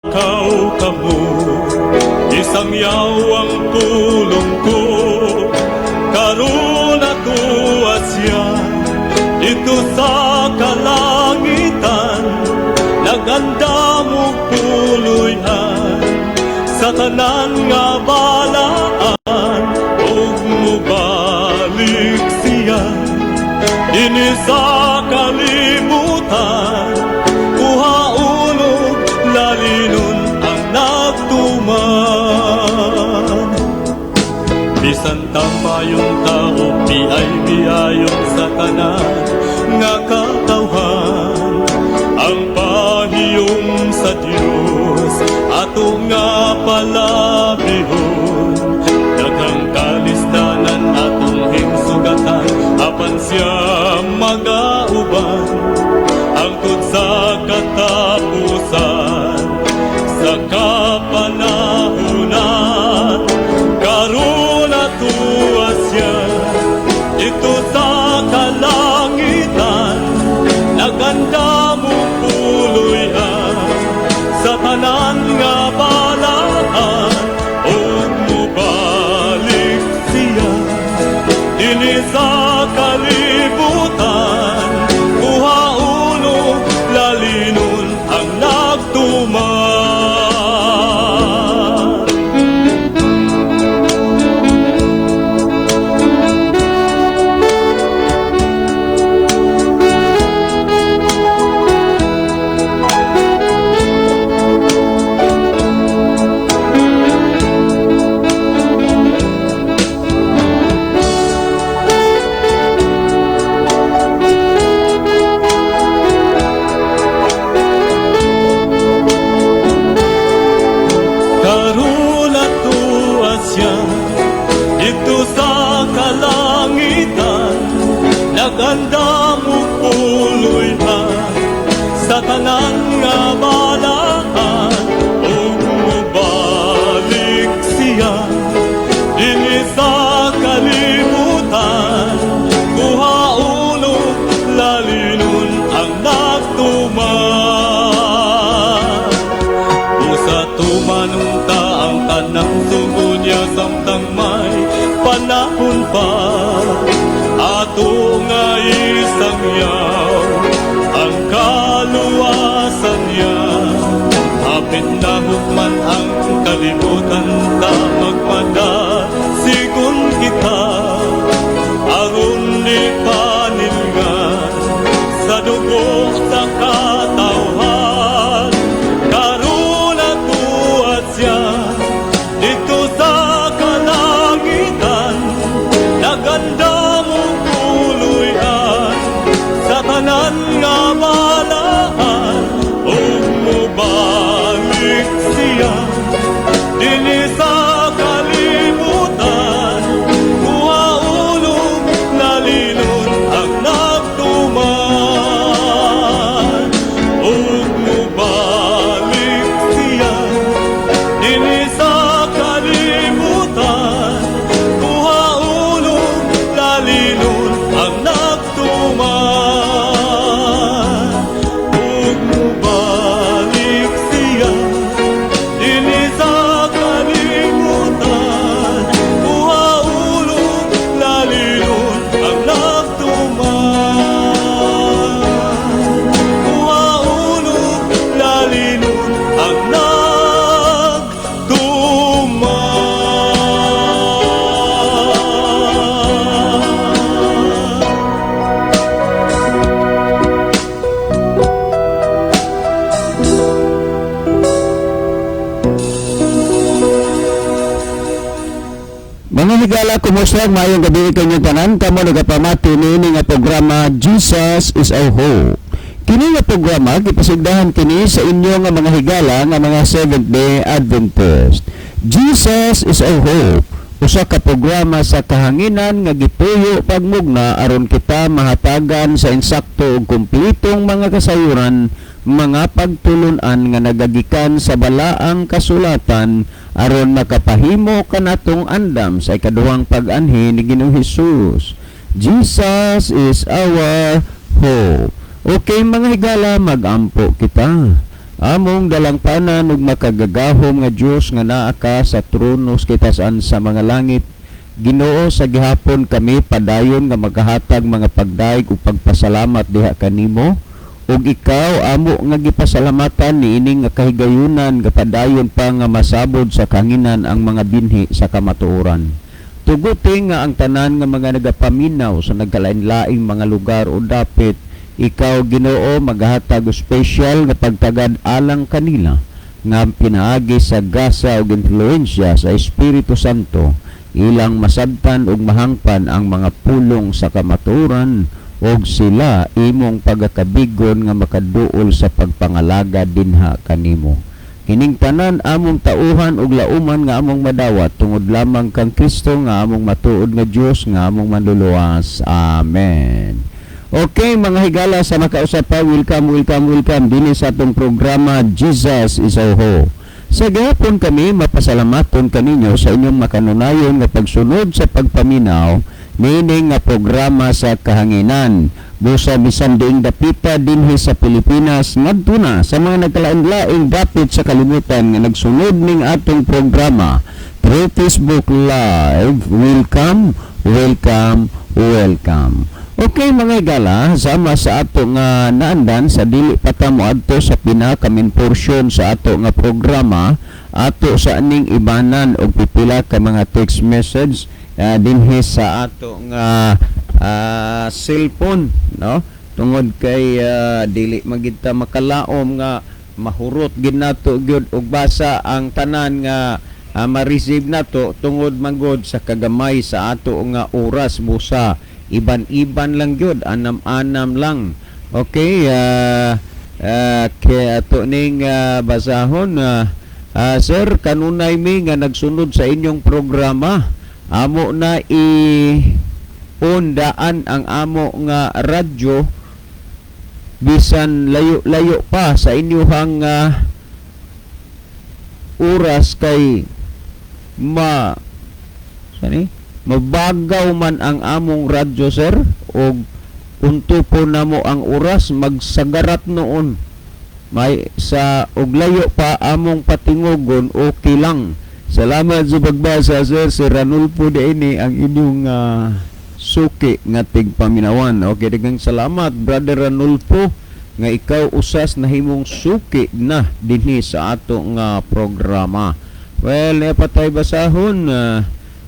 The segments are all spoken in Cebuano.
Lakaw kamo, isangyaw ang pulong ko. Karon atoa siya didto sa kalangitan, nagandam og puloy-an sa tanan nga balaan, ug mubalik siya dinhi sa kalibutan, kuhaon ug lalinon ang nagtuman. Bisan tampayon tao, biay biayon sa tanan nga katawhan, ang pahiyom sa Dios ato nga palabihon. Daghang kalisdanan atong hingsugatan, apan siya magauban hangtod sa katapusan sa kapanahunan. Karon atoa siya didto sa kalangitan, nagandam og puloy-an sa tanan nga balaan, ug mubalik siya dinhi sa kalibutan, kuhaon ug lalinon ang nagtuman. Karon atoa siya didto sa kalangitan, nagandam og puloy-an sa tanan nga balaan, ug mubalik siya dinhi sa kalibutan, kuhaon ug lalinon ang nagtuman. Usa tumanon ta ang tanang sugo niya samtang may panahon pa, ato nga isangyaw ang kaluwasan niya. Hapit na hukman ang kalibutan ta, magmada sigon kita, aron di panilngan sa dugo sa katawhan. Karon atoa siya didto sa kalangitan, nagandam og puloy-an sa tanan nga balaan, ug mubalik siya dinhi sa kalibutan, kuhaon ug lalinon ang nagtuman, ug mubalik siya dinhi sa kalibutan, kuhaon ug lalinon ang nagtuman, ug mubalik siya dinhi sa kalibutan, kuhaon ug lalinon ang nagtuman, kuhaon ug lalinon ang nagtuman. Mga higala, kumusta? Maayong gabi kanyong tanan. Kamo nagapamati niini nga programa, Jesus is Our Hope. Kini nga programa gipasigdahan kini sa inyo nga mga higala nga mga Seventh Day Adventist. Jesus is Our Hope, usa ka programa sa kahanginan nga gipuyo pagmugna aron kita mahatagan sa insakto ug kumpletong mga kasayuran, mga pagtulunan nga nagagikan sa balaang kasulatan aron makapahimo kanatong andam sa ikaduhang pag-anhi ni Ginoong Hesus. Jesus is our hope. Okay, mga higala, magampo kita. Among dalangpanan ug makagagahom nga Dios nga naa ka sa trono sa kitasan sa mga langit, Ginoo, sa gihapon kami padayon nga magahatag mga pagdayeg ug pagpasalamat diha kanimo, ug ikaw amo nga gipasalamatan niining nga kahigayunan nga padayon pa nga masabod sa kahanginan ang mga binhi sa kamatuoran. Tuguti nga ang tanan nga mga nagapaminaw sa nagkalain-laing mga lugar o dapit, ikaw, Ginoo, magahatag og special nga pagtagad alang kanila nga pinaagi sa gasa ug influensya sa Espiritu Santo, ilang masabtan ug mahangpan ang mga pulong sa kamatuoran, ug sila imong pagakabigon nga makaduol sa pagpangalagad dinha kanimo. Kining tanan among tauhan ug lauman nga among madawat tungod lamang kang Kristo nga among matuod nga Dios nga among manluluwas. Amen. Okay, mga higala sa makausap pa, welcome, welcome, welcome dinhi sa atong programa Jesus is Our Hope. Sa gihapon kami mapasalamaton kaninyo sa inyong makanunayon nga pagsunod sa pagpaminaw niini nga programa sa kahanginan. Busa bisan diing dapita dinhi sa Pilipinas ngadto na sa mga nagkalain-laing dapit sa kalibutan nga nagsunod ning atong programa through Facebook Live. Welcome, welcome, welcome. Okay, mga higala, sama sa ato nga naandan, sa dili pa ta moadto sa pinaka main portion sa ato nga programa, ato sa aning ibanan og pipila ka mga text message dinhi sa ato nga cellphone, no, tungod kay dili man gid ta makalaom nga mahurot gid nato gyud og basa ang tanan nga ma-receive nato tungod man gud sa kagamay sa ato nga oras. Busa iban-iban lang gyud, anam-anam lang. Okay, kay ato ning basahon. Sir, kanunay mi nga nagsunod sa inyong programa. Amo na i undaan ang amo nga radyo bisan layo-layo pa sa inyuhang oras kay ma sani mabagaw man ang among radyo, sir, og unto po namo ang oras magsagarat noon may sa og layo pa among patingogon, okay lang. Salamat sa pagbasa, sir. Si Ranulfo ini ang inyong suki nga tigpaminawan. Okay, daghang salamat, Brother Ranulfo, nga ikaw usas nahimong suki na dinhi sa ato nga programa. Well, patay basahon.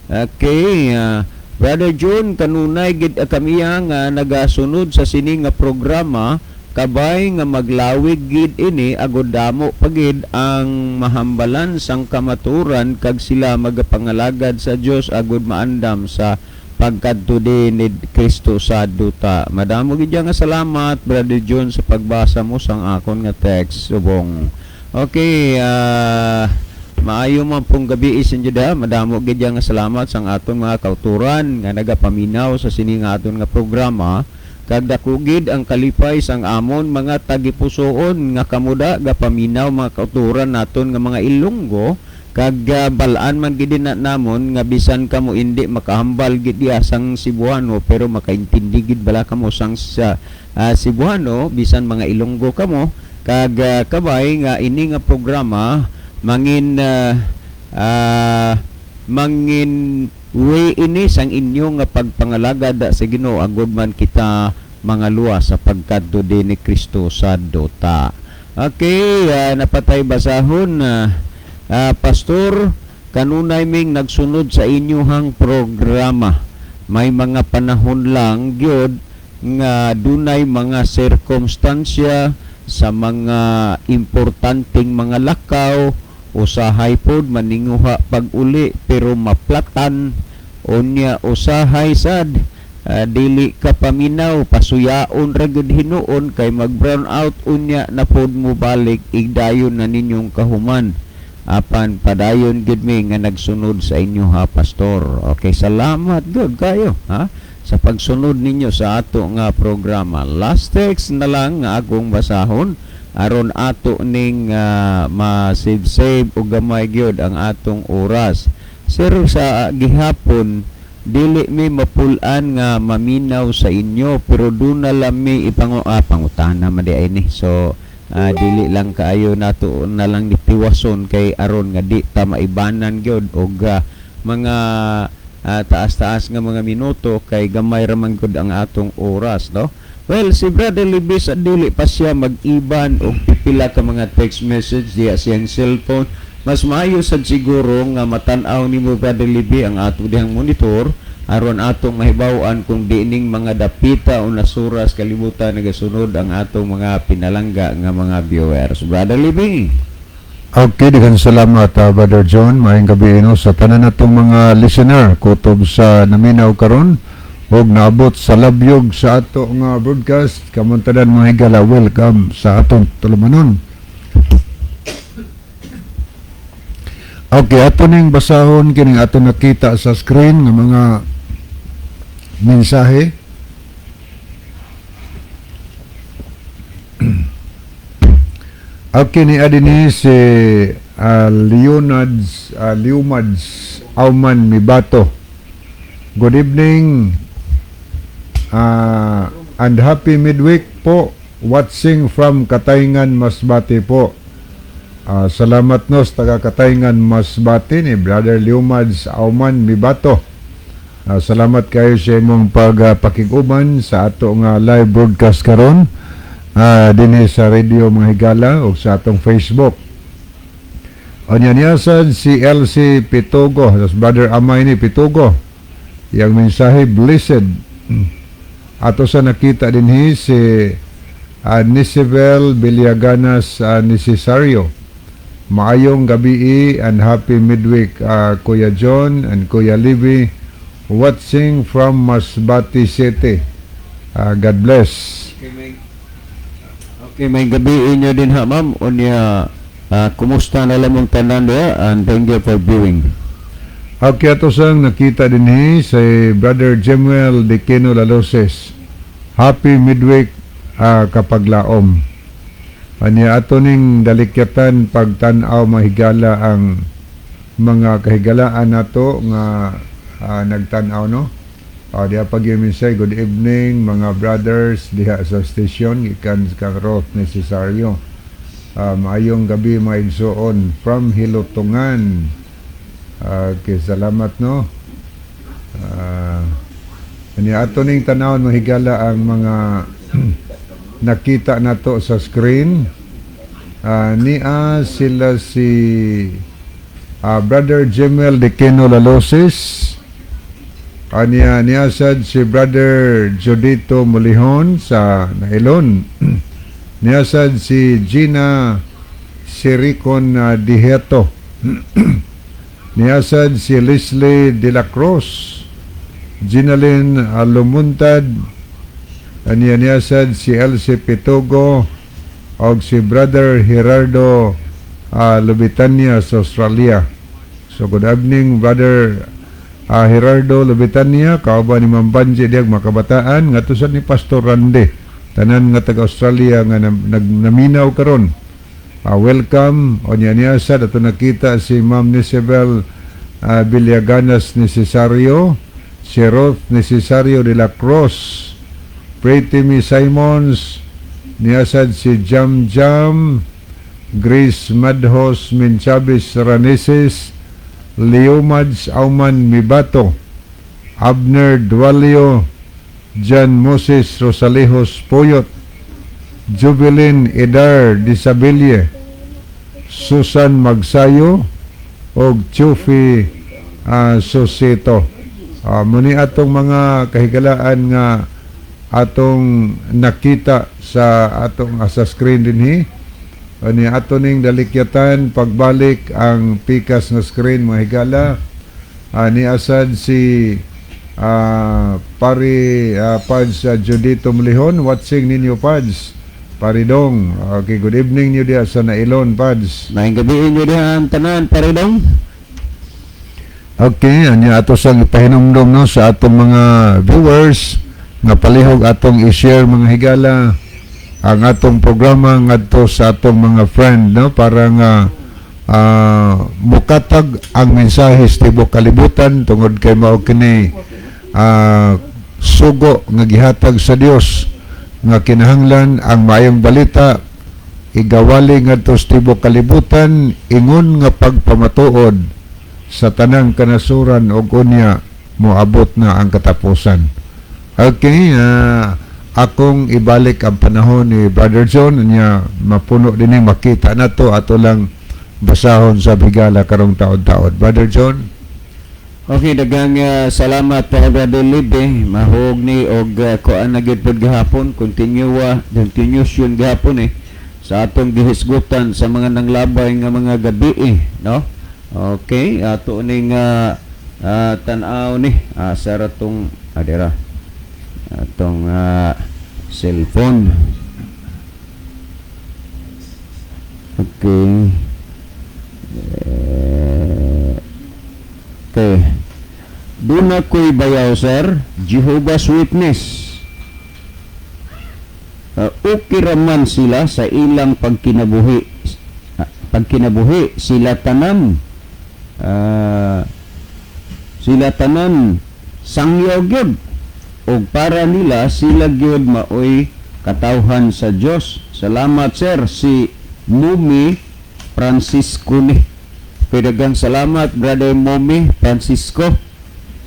Okay, Brother John, kanunay gid kami nga nagasunod sa sini nga programa. Kabay nga maglawig gid ini agod damo pagid ang mahambalan sang kamaturan kag sila magapangalagad sa Dios agod maandam sa pagkadto din ni Kristo sa duta. Madamo gid nga salamat, Brother John, sa pagbasa mo sang akon nga text subong. Okay, maayo man pong gabi sa inyo da. Madamo gid nga salamat sang aton mga kauturan nga nagapaminaw sa sini nga aton nga programa. Kag dako gid ang kalipay sang amon mga tagipusoon nga kamuda gapaminaw, mga kauturan naton nga mga Ilonggo, kag balaan man gid na namon nga bisan kamo indi makahambal gid diya sang Cebuano, pero makaintindi gid bala kamo sang sa Cebuano bisan mga Ilonggo kamo. Kag kabay nga ini nga programa mangin way ini sang inyo nga pagpangalagad sa Ginoo agod man kita mga luwas sa pagkadto din ni Kristo sa duta. Okay, napatay basahon. Pastor, kanunay ming nagsunod sa inyuhang programa. May mga panahon lang gyud nga dunay mga sirkumstansya sa mga importanteng mga lakaw, usahay pod maninguha pag-uli pero maplatan. Unya usahay sad dili ka paminaw, pasuyaon ra gyud hinuon kay mag brown out, unya na pod mo balik igdayon na ninyong kahuman. Apan padayon gid mi nga nagsunod sa inyo ha, Pastor. Okay, salamat gud kayo ha sa pagsunod ninyo sa ato nga programa. Last text na lang nga akong basahon aron ato ning ma-save-save og gamay gyud ang atong oras. Sir, sa gihapon dili mi mapul-an nga maminaw sa inyo pero duna lang mi pangutana man di ay ni. So Dili lang kaayo nato na lang ni tiwason kay aron nga di ta maibanan gyud og mga taas-taas nga mga minuto kay gamay ra man gud ang atong oras, no? Well, si Brother Libis, dili pa siya mag-iban og pipila ka mga text message diya siyang cellphone. Mas maayo sad siguro nga matan-aw nimo, Brother Libby, ang ato dihang monitor aron atong mahibaw-an kung diining mga dapita o nasuras kalibutan nagasunod ang atong mga pinalangga nga mga viewers. Brother Libby. Okay, daghan salamat, Brother John. Maayong gabi, no, sa tanan natong mga listener kutob sa naminaw karon ug naabot sa labyog sa ato nga broadcast. Kamong tanan, mga higala, welcome sa atong tulumanon. Okay, ato ning basahon kining ato nakita sa screen nga mga mensahe. Okay, ni adini si Leonards Leumads Auman Mibato. Good evening and happy midweek po. Watching from Katayngan, Masbate po. Salamat, no, sa taga Katayngan, Masbate ni Brother Leumads Auman Mibato. Salamat kayo sa imong pagpakig-uban sa ato nga live broadcast karon dinhi sa radio, mga higala, o sa atong Facebook. Unya niya sad si LC Pitugo, das Brother Amay ni Pitugo. Yang mensahe, blessed. Ato sa nakita dinhi si Nisibel Villaganas Necesario. Maayong gabi and happy midweek, Kuya John and Kuya Libby, watching from Masbate City. God bless. Okay, may gabi inyo din ha, ma'am. Unya, kumusta na lang mong tanan diha and thank you for viewing. Okay, ato sang nakita dinhi si Brother Jemuel De Quino Laloses. Happy midweek, kapaglaom. Anya ato ning dalikyatan pagtan-aw, mahigala, ang mga kahigalaan nato nga nagtan-aw, no. Diha pag mensahe, good evening mga brothers diha sa station, gikan kang Roth Necesario. Maayong gabi, mga igsoon from Hilutungan. Okay, salamat, no. Anya ato ning tanawon, mahigala, ang mga nakita nato sa screen. Nia sila si Brother Jemel De Quino Laloses. Anya niya sad si Brother Jodito Mulihon sa Nailon. Niya sad si Gina Siricon Diheto. Niya sad si Leslie De La Cruz. Ginalyn Lumuntad. Anya niya sad si Elsie Pitugo og si Brother Gerardo Lubitania sa Australia. So good evening, Brother Gerardo Lubitania, kauban ni Ma'am Banji diyag mga kabataan ngadto sa ni Pastor Rande. Tanan nga taga Australia nga naminaw karon. Welcome onya niya sa ato nakita si Ma'am Nisabel Villaganas Necesario, si Ruth Necesario de la Cruz, Pretty Me Simons, niyasad si Jam Jam, Grace Madhos Minchabes Raneses, Leomads Auman Mibato, Abner Dualio, John Moses Rosalejos Poyot, Jubilin Edar Disabilie, Susan Magsayo, og Chufi Susito. Muni atong mga kahigalaan nga atong nakita sa atong sa screen dinhi. Ani ato ning dalikyatan pagbalik ang pikas nga screen, mga higala. Ni asad si Pari Pads Judito Mulihon, watching ninyo, Pads. Paridong. Okay, good evening niyo diha sa Nailon, Pads. Maayong gabi inyo diha ang tanan, Paridong. Okay, anya ato sang ipahinumdom, no, sa atong mga viewers nga palihog atong i-share, mga higala, ang atong programa ngadto sa atong mga friend, no, para nga mukatag ang mensahe sa tibuok kalibutan tungod kay mao kini sugo nga gihatag sa Dios nga kinahanglan ang maayong balita. Igawali ngadto sa tibuok kalibutan ingon nga pagpamatuod sa tanang kanasuran ug unya moabot na ang katapusan. Okay, akong ibalik ang panahon ni Brother John, niya mapuno din makita na to, ato lang basahon sa Bigala karong taon-taon. Brother John. Okay, daghang salamat, Brother Libe. Mahog ni og kuan na gyud pod gahapon, continuation gahapon eh sa atong gihisgutan sa mga nanglabay nga mga gabi eh, no? Okay, ato ning tan-aw ni sa ratong adira atong cellphone. Okay. Okay. Duna ko'y bayaw, sir, Jehovah's Witness. Okay raman sila sa ilang pagkinabuhi. Pagkinabuhi sila tanan sangyaw gyud og para nila sila gyud maoy katawhan sa Dios. Salamat, sir, si Mumi Francisco ni. Daghang salamat, Brother Mumi Francisco.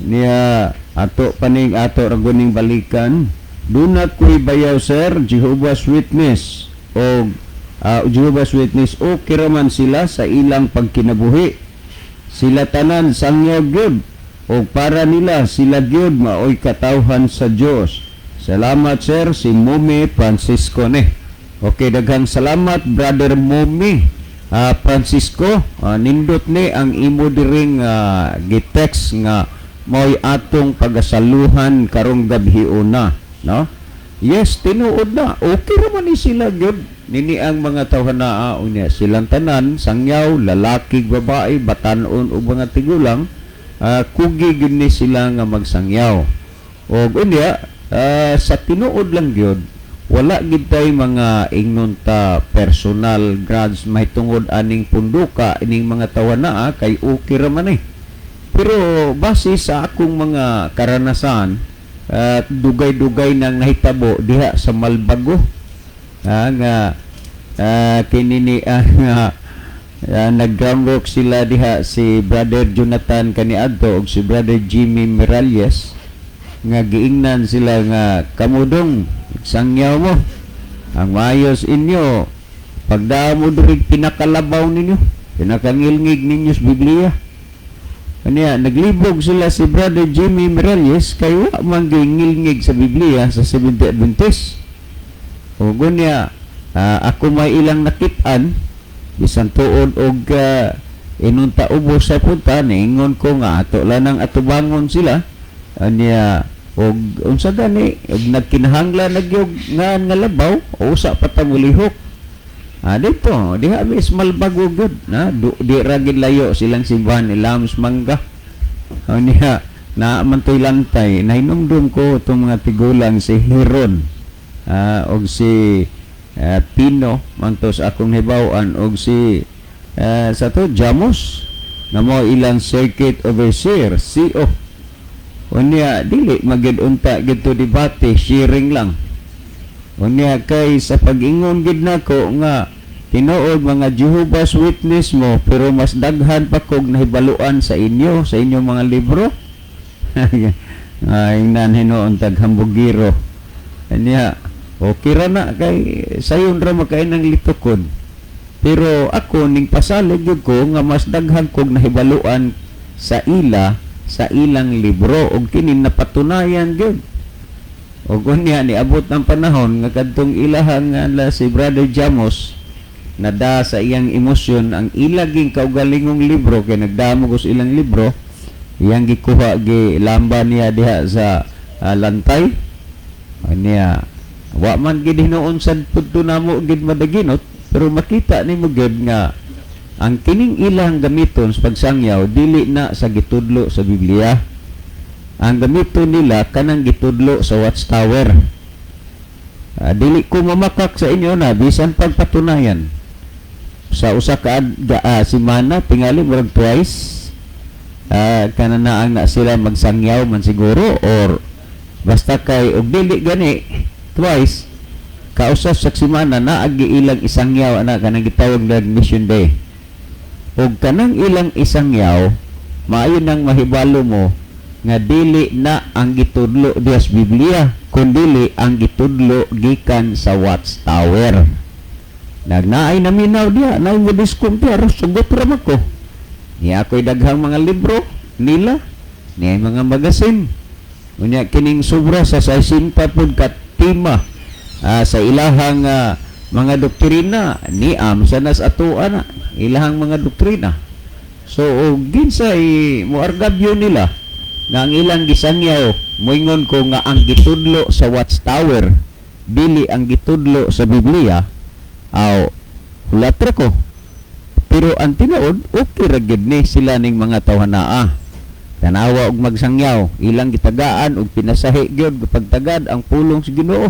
Niya ato paning ato ra guning balikan. Duna ko'y bayaw, sir, Jehovah's Witness o Jehovah's Witness, okay raman sila sa ilang pagkinabuhi. Sila tanan sangyaw gyud o para nila sila gyud maoy katawhan sa Dios. Salamat, sir, si Mumi Francisco ni. Okay, daghang salamat, Brother Mumi Francisco. Nindot ni ang imo diring gitext nga mao'y atong pagasaluhan karong gabhiona, no? Yes, tinuod na. Okay ra man ni sila gyud. Nini ang mga tawhana unya silang tanan sangyaw, lalaki, babae, batanon o mga tigulang, kugi gyud ni sila nga magsangyaw. Og unya sa tinuod lang gyud, wala gid tay mga ingnon ta personal grudge mahitungod aning punduka ining mga tawhana kay okay ra man eh. Pero base sa akong mga karanasan at dugay-dugay nang nahitabo diha sa Malbago nga kini ni nag-groundwork sila diha, si Brother Jonathan kaniadto ug si Brother Jimmy Miralles, nga giingnan sila nga kamudong sangyaw mo, ang maayos inyo pagdaan mo diri pinakalabaw ninyo, pinakangilngig ninyo sa Biblia. Kanya naglibog sila si Brother Jimmy Miralles kay wa man gingilngig sa Biblia sa Seventh Adventist. O gunya ako may ilang nakitaan bisan tuod og inunta ubos sa punta, niingon ko nga ato lang ang atubangon sila. Anya og unsa gani og nagkinahanglan nagyog nga nga labaw o usa pa ta molihok. Dito, diha mis Malbago gud na du, di ra gid layo silang simbahan ni Lams Mangga. O niya na man to'y lantay, nahinumdum ko itong mga tigulang, si Heron og si Pino mantos akong hibaw-an og si sa to Jamos na mo ilang circuit overseer, CO. Unya dili magid unta gidto debate, sharing lang. Unya kay sa pag-ingon gid nako nga tinuod mga Jehovah's Witness mo, pero mas daghan pa kog nahibaluan sa inyo, sa inyong mga libro. Ay nan hinuon tag hambugiro. Anya okay ra na kay sayon ra makain ng litukod. Pero ako ning pasalig gyud ko nga mas daghan kog nahibaluan sa ila, sa ilang libro, ug kini napatunayan gyud. Ug unya niabot ang panahon nga kadtong ilahang nga la si Brother Jamos nada sa iyang emosyon ang ilaging kaugalingong libro kay nagdamo ko sa ilang libro, iyang gikuha, gi lamba niya diha sa lantay. Niya wa man gid hinuon sad pudto namo gid madaginot, pero makita nimo gid nga ang kining ilang gamiton sa pagsangyaw dili na sa gitudlo sa Biblia. Ang gamiton nila kanang gitudlo sa Watchtower. Dili ko mamakak sa inyo na bisan pagpatunayan sa usa ka semana tingali murag twice kananaang na sila magsangyaw man siguro or basta kay og dili gani twice. Kausa sa semana naagi ilang isangyaw ana, kanang gitawag na Mission Day. Ug kanang ilang isangyaw, maayo nang mahibalo mo nga dili na ang gitudlo diha sa Biblia, kundili ang gitudlo gikan sa Watchtower. Nagnaay naminaw diha, naay mo diskumpiyar, sugot ra man ko. Niya ako'y daghang mga libro nila, niya mga magasin. Unya kining sobra sa 60 pud ka tema sa ilahang mga doktrina, niam sa nas atoa na ilahang mga doktrina. So og ginsay moargabyo nila nga ang ilang gisangyaw moingon ko nga ang gitudlo sa Watchtower dili ang gitudlo sa Biblia, aw hulat ra ko. Pero ang tinuod, okay ra gyud ni sila ning mga tawhanaa. Tanawa og magsangyaw, ilang gitagaan og pinasahi gyud pagtagad ang pulong sa Ginoo.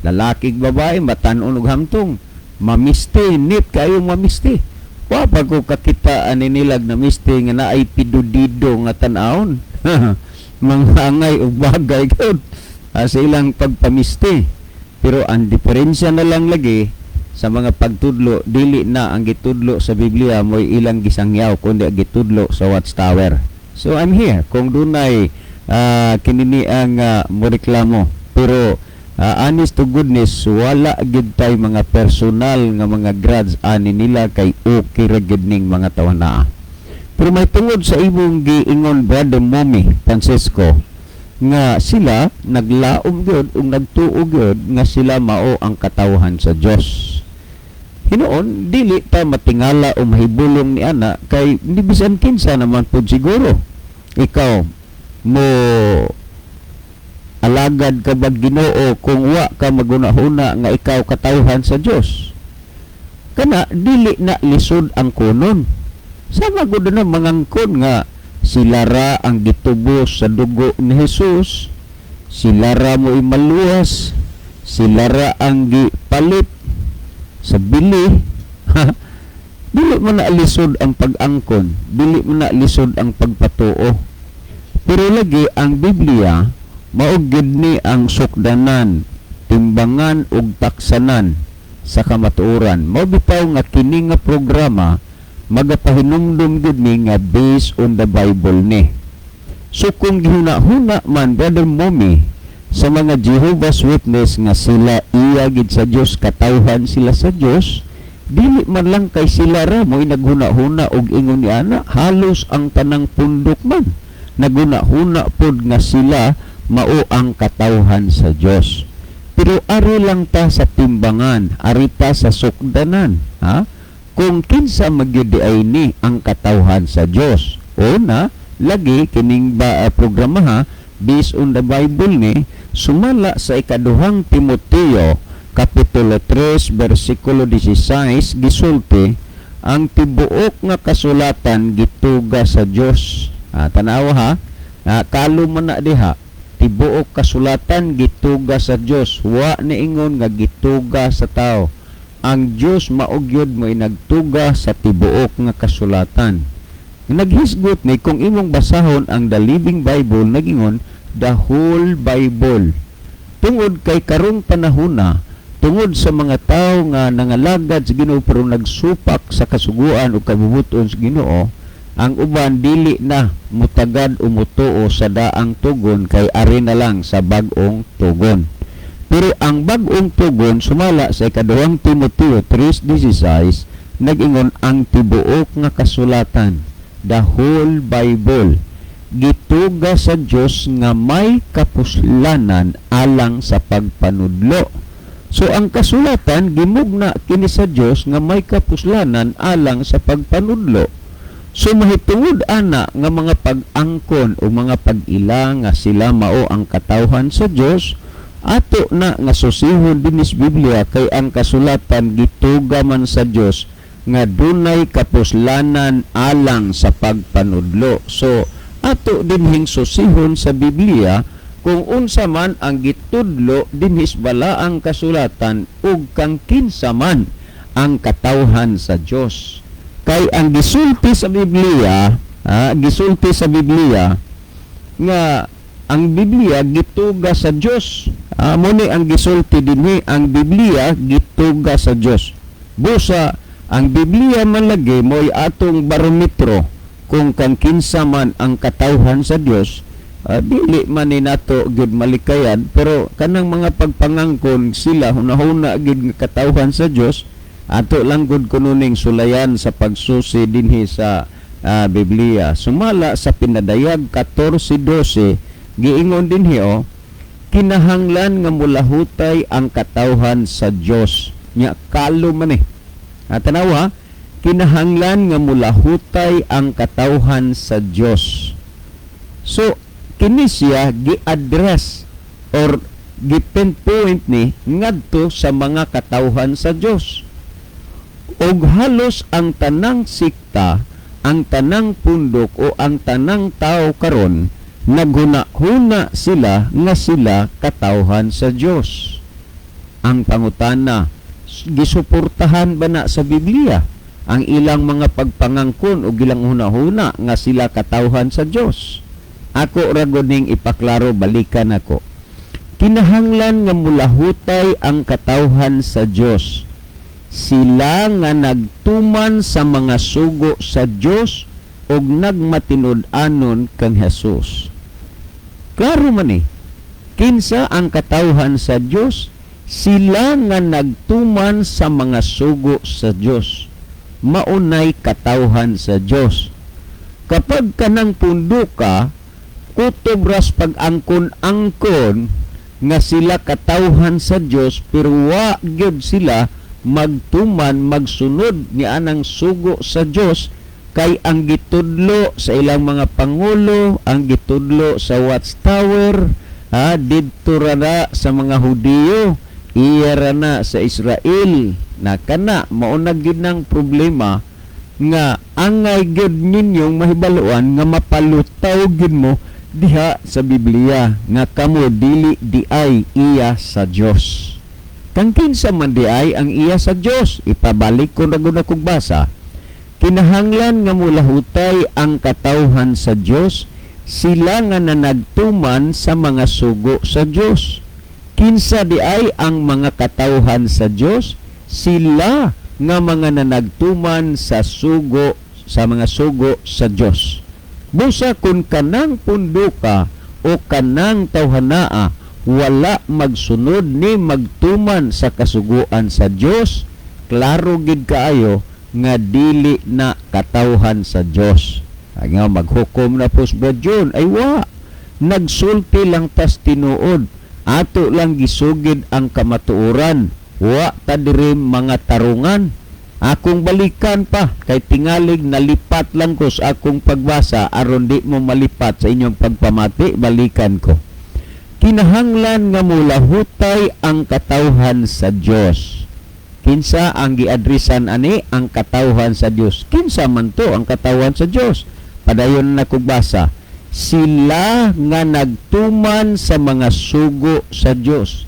Lalaki ug babae, matan-on og hamtong, mamisti, nit kayo mamisti. Wa pa ko kakita ani nilag na misti nga naay pidudido nga tan-awon. Mangangay og bagay gyud sa ilang pagpamisti. Pero ang diferensya na lang lagi sa mga pagtudlo, dili na ang gitudlo sa Biblia mo'y ilang gisangyaw, kundi ang gitudlo sa Watchtower. So I'm here kung dunay kinini ang moreklamo. Pero honest to goodness, wala gid tay mga personal nga mga grudge ani nila kay okay ra gid ning mga tawhanaa. Pero may tungod sa imong giingon, Brother Momi Francisco, nga sila naglaom gyud ug nagtuo gyud nga sila mao ang katawhan sa Dios. Hinuon dili ta matingala o mahibulong ni ana kay ni bisan kinsa naman pud siguro. Ikaw mo alagad ka ba Ginoo kung wa ka magunahuna nga ikaw katawhan sa Dios? Kana dili na lisod ang kunon. Sama gud na mangangkon nga sila ra ang gitubos sa dugo ni Jesus, sila ra mo imaluwas, sila ra ang gipalit sa bili. Dili mo na lisod ang pag-angkon, dili mo na lisod ang pagpatuo. Pero lagi ang Biblia mao gyud ni ang sukdanan, timbangan ug taksanan sa kamatuoran. Mao bitaw nga kini nga programa magapahinumdum gyud ni nga based on the Bible ni. So kung gihuna-huna man, Brother Momi, sa mga Jehovah's Witness nga sila iya gid sa Dios, katawhan sila sa Dios, dili man lang kay sila ra mo'y naghuna-huna og ingon ni ana, halos ang tanang pundok man naghuna-huna pod nga sila mao ang katawhan sa Dios. Pero ari lang ta sa timbangan, ari ta sa sukdanan, ha? Kung kinsa magyud di ay ni ang katawhan sa Dios. Una, lagi kining ba programa ha, based on the Bible ni, sumala sa ikaduhang Timoteo kapitulo 3 bersikulo 16, gisulti ang tibuok nga kasulatan gituga sa Dios. Ah, tanawa ha. Ah, kalo man na diha. Tibuok kasulatan gituga sa Dios. Wa niingon nga gituga sa tao. Ang Dios mao gyud mo nagtuga sa tibuok nga kasulatan. Naghisgot ni kung imong basahon ang The Living Bible, nagingon the whole Bible. Tungod kay karong panahona, tungod sa mga tao nga nangalagad sa Ginoo pero nagsupak sa kasuguan o kabubuton sa Ginoo, ang uban dili na mutagad o mutuo sa daang tugon kay ari na lang sa bag-ong tugon. Pero ang bag-ong tugon sumala sa ikaduhang Timoteo 3:16, nag-ingon ang tibuok nga kasulatan, the whole Bible, gituga sa Dios nga may kapuslanan alang sa pagpanudlo. So ang kasulatan gimugna kini sa Dios nga may kapuslanan alang sa pagpanudlo. So mahitungod ana nga mga pag-angkon o mga pag-ila nga sila mao ang katawhan sa Dios, ato na nga susihon dinis Biblia kay ang kasulatan gituga man sa Dios nga dunay kapuslanan alang sa pagpanudlo. So ato dinhing susihon sa Biblia kung unsa man ang gitudlo dinhis balaang kasulatan ug kang kinsa man ang katawhan sa Dios. Kay ang gisulti sa Biblia, gisulti sa Biblia nga ang Biblia gituga sa Dios. Amo ni ang gisulti dinhi, ang Biblia gituga sa Dios. Busa ang Biblia man lagi mo'y atong barometro kung kang kinsa man ang katawhan sa Dios. Dili man ni nato gyud malikayan, pero kanang mga pagpangangkon sila hunahuna gyud nga katawhan sa Dios, ato lang gud kuno ning sulayan sa pagsusi dinhi sa Biblia. Sumala sa Pinadayag 14:12, giingon dinhi oh, kinahanglan nga mulahutay ang katawhan sa Dios. Nya kalo man eh. Tanawa, kinahanglan nga mulahutay ang katawhan sa Dios. So kini siya gi-address or gi-pinpoint ni ngadto sa mga katawhan sa Dios. Og halos ang tanang sikta, ang tanang pundok o ang tanang tao karon naghuna-huna sila nga sila katawhan sa Dios. Ang pangutana, gisuportahan ba na sa Biblia ang ilang mga pagpangangkon o ilang huna-huna nga sila katawhan sa Dios? Ako ra gud ning ipaklaro, balikan ako. Kinahanglan nga mulahutay ang katawhan sa Dios. Sila nga nagtuman sa mga sugo sa Dios og nagmatinud-anon kang Jesus. Klaro man eh. Kinsa ang katawhan sa Dios? Sila nga nagtuman sa mga sugo sa Dios. Maunay katawhan sa Dios. Kapag kanang punduka, kutob ras pag-angkon-angkon nga sila katawhan sa Dios, pero wa gyud sila magtuman, magsunod ni anang sugo sa Dios, kay ang gitudlo sa ilang mga pangulo, ang gitudlo sa Watchtower, didto ra na sa mga Hudiyo, iya ra na sa Israel. Na kana mao na gyud nang problema nga angay gyud ninyong mahibaluan nga mapalutaw gyud mo diha sa Biblia nga kamo dili diay iya sa Dios. Kang kinsa man diay ang iya sa Dios, ipabalik ko na gud akong basa. Kinahanglan nga mulahutay ang katawhan sa Dios, sila nga nanagtuman sa mga sugo sa Dios. Kinsa diay ang mga katawhan sa Dios? Sila nga mga nanagtuman sa sugo, sa mga sugo sa Dios. Busa kung kanang punduka o kanang tawhanaa wala magsunod ni magtuman sa kasuguan sa Dios, klaro gid kaayo nga dili na katawhan sa Dios. Ay nga maghukom na po si Brad John, ay wa, nagsulti lang tas tinuod, ato lang gisugid ang kamatuoran, wa ta diri mga tarungan. Akong balikan pa kay tingalig nalipat lang ko sa akong pagbasa, aron di mo malipat sa inyong pagpamati, balikan ko. Kinahanglan nga mulahutay ang katawhan sa Dios. Kinsa ang giadresan ani? Ang katawhan sa Dios. Kinsa man to ang katawhan sa Dios? Padayon na kog basa. Sila nga nagtuman sa mga sugo sa Dios.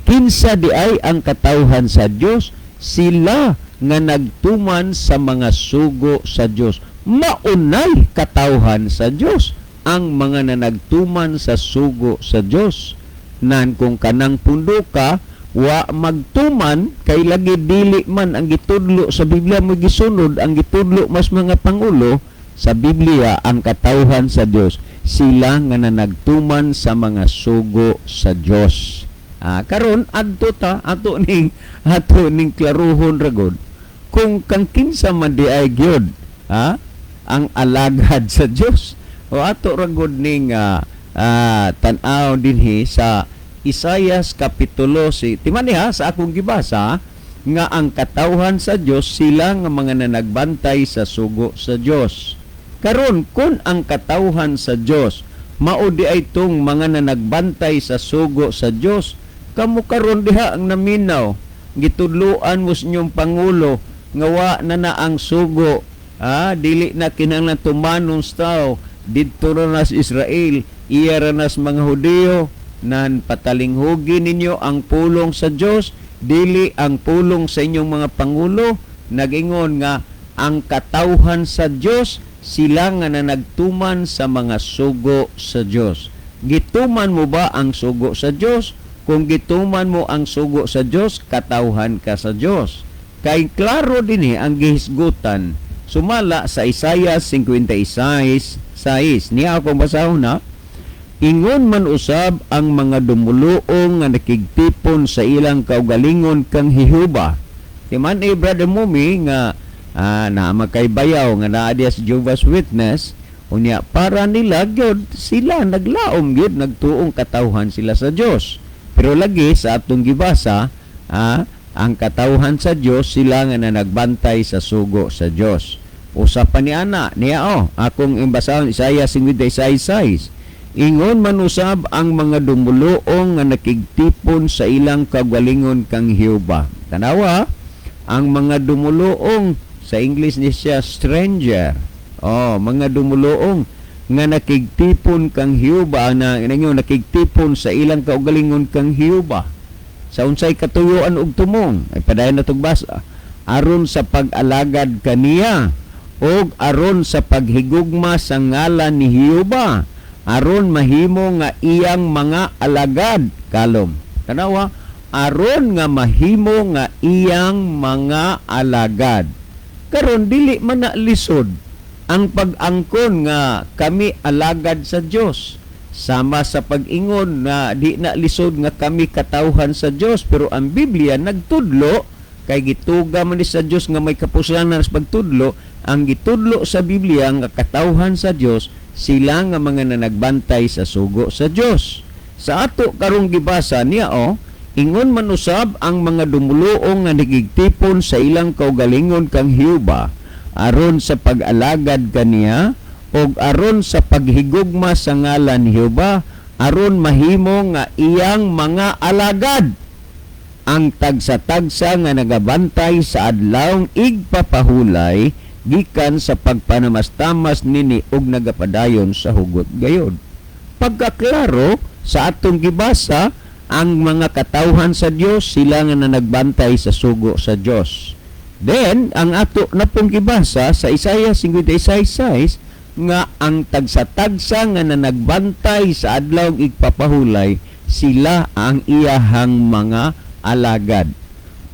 Kinsa di ay ang katawhan sa Dios? Sila nga nagtuman sa mga sugo sa Dios. Maunay katawhan sa Dios ang mga nanagtuman sa sugo sa Dios. Nan kung kanang punduka wa magtuman, kay lagi dili man ang gitudlo sa Biblia mo gisunod, ang gitudlo mas mga pangulo sa Biblia, ang katawhan sa Dios sila nga nanagtuman sa mga sugo sa Dios. Karon adto ta ato ning klaruhon ra gud kung kang kinsa man di ay gyud ang alagad sa Dios. O ato ra gud ning tan-aw dinhi sa Isayas kapitulo si timani ha sa akong gibasa nga ang katawhan sa Dios sila nga mga nanagbantay sa sugo sa Dios. Karon kun ang katawhan sa Dios mao di ay tong mga nanagbantay sa sugo sa Dios, kamo karon diha ang naminaw, gitudloan mo sa inyong pangulo nga wa na na ang sugo, dili na kinahanglan tumanon sa tao, didto ra na sa Israel, iya ra na sa mga Hudiyo. Nan patalinghugi ninyo ang pulong sa Dios, dili ang pulong sa inyong mga pangulo. Nagingon nga ang katawhan sa Dios sila nga nanagtuman sa mga sugo sa Dios. Gituman mo ba ang sugo sa Dios? Kung gituman mo ang sugo sa Dios, katawhan ka sa Dios. Kay klaro dinhi ang gihisgutan sumala sa Isaiah 56:6. Niya akong basahon na. Ingon man usab ang mga dumuluong nga nakigtipon sa ilang kaugalingon kang Jehova. Ti man eh, Brother Mumi, nga naa kay bayaw nga naa diya sa Jehovah's Witness, unya para nila gyud sila naglaom gyud, nagtuong katawhan sila sa Dios. Pero lagi sa atong gibasa, ang katawhan sa Dios sila nga nagbantay sa sugo sa Dios. Usa pa ni ana niya, oh, akong imbasahon Isaiah 56:6. Ingon man usab ang mga dumuluong nga nakigtipon sa ilang kagalingon kang Jehova. Tanawa, ang mga dumuluong, sa English ni siya stranger. Oh, mga dumuluong nga nakigtipon kang Jehova na ninyo nakigtipon sa ilang kaugalingon kang Jehova. Sa unsay katuyuan ug tumong ay padayon na basa, aron sa pag-alagad kaniya ug aron sa paghigugma sa ngalan ni Jehova, aron mahimo nga iyang mga alagad. Kalom, tanawa, aron nga mahimo nga iyang mga alagad. Karon dili man na lisod ang pag-angkon nga kami alagad sa Dios, sama sa pag-ingon na di na lisod nga kami katawhan sa Dios. Pero ang Biblia nagtudlo, kay gituga man ni sa Dios nga may kapuslanan sa pagtudlo. Ang gitudlo sa Biblia nga katawhan sa Dios sila nga mga nanagbantay sa sugo sa Dios. Sa ato karong gibasa niya, oh, ingon man usab ang mga dumuluong nga nagigtipon sa ilang kaugalingon kang Jehova aron sa pag-alagad kaniya ug aron sa paghigugma sa ngalan ni Jehova, aron mahimo nga iyang mga alagad, ang tagsa-tagsa nga nagabantay sa adlawng igpapahulay gikan sa pagpanamastamas nini ug nagapadayon sa hugot gayod. Pagkaklaro sa atong gibasa, ang mga katawhan sa Dios sila nga nagbantay sa sugo sa Dios. Then ang ato na pong gibasa sa Isaiah 56:6 nga ang tagsa-tagsa nga nanagbantay sa adlaw igpapahulay, sila ang iyahang mga alagad.